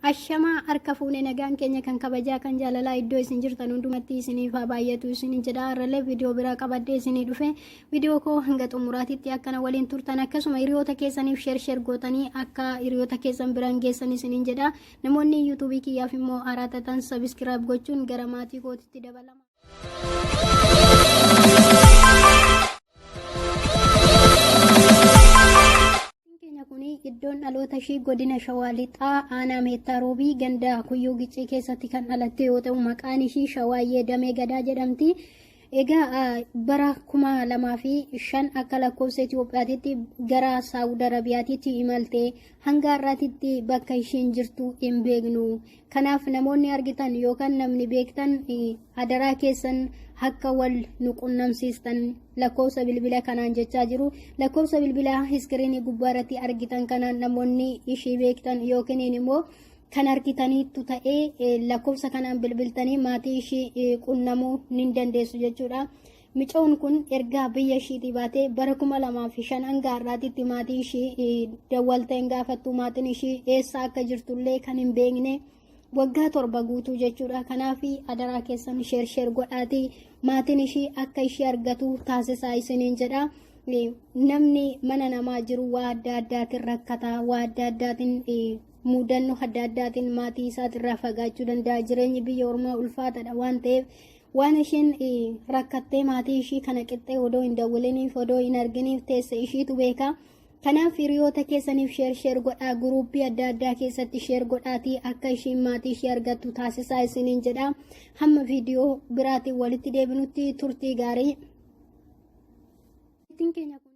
Ashamaa harka fuune nagaan keenya kan kabajaa kan jaalalaa iddoo isin jirtan hundumatti isiniif haa baay'atu isinin jedha. Har'allee viidiyoo biraa qabadhee isinii dhufe. Viidiyoo koo hanga xumuraatitti akkana waliin turtan akkasuma hiriyoota keessaniif sheer sheer gootanii akka hiriyoota keessan biraan geessan isinin jedha. Namoonni yuutuubii kiyyaaf immoo haaraa taatan sabiskiraayib gochuun gara maatii kootitti dabalama. Keenya kun iddoon dhaloota ishii godina Shawaa Lixaa aanaa Meettaa Roobii ganda Kuyyuu Giccii keessatti kan dhalatte yoo ta'u maqaan ishii Shawaayyee Damee Gadaa jedhamti. Egaa bara 2005 akka lakkoofsa Itoophiyaatitti gara Saawud Arabiyaatitti imalte hanga har'aatitti bakka ishiin jirtu hin beeknu. Kanaaf namoonni argitan yookaan namni beektan adaraa keessan akka wal nu qunnamsiistan lakkoofsa bilbila kanaan jechaa jiru. Lakkoofsa bilbilaa iskiriinii gubbaa irratti argitan kanaan namoonni ishii beektan yookiin immoo kan argitaniittu ta'ee lakkoofsa kanaan bilbiltanii maatii ishii qunnamuu ni dandeessu jechuudha. Micoon kun ergaa biyya ishiitii baatee bara 2005 hanga har'aatitti maatii ishii dawwaltee hin gaafattu maatiin ishii eessa akka jirtullee kan hin beekne waggaa 7 guutuu jechuudha. Kanaaf adaraa keessan sheer sheer godhaatii maatiin ishii akka ishii argatu taasisaa isiniin jedha. Namni mana namaa jiru waa adda addaatiin rakkataa waa adda addaatiin mudannoo adda addaatiin maatii isaatirraa fagaachuu danda'a. Jireenyi biyya ormaa ulfaataadha waan ta'eef waan isheen rakkattee maatii ishii kana qixxee odoo hin dawwaliniif odoo hin arginiif teesse ishiitu beeka. Kanaaf hiriyoota keessaniif sheer sheer godhaa guruuppii adda addaa keessatti sheer godhaatii akka ishiin maatii ishii argattu taasisaa isiniin jedha. Hamma viidiyoo biraatiin walitti deebinutti turtii gaarii. Keenya kun.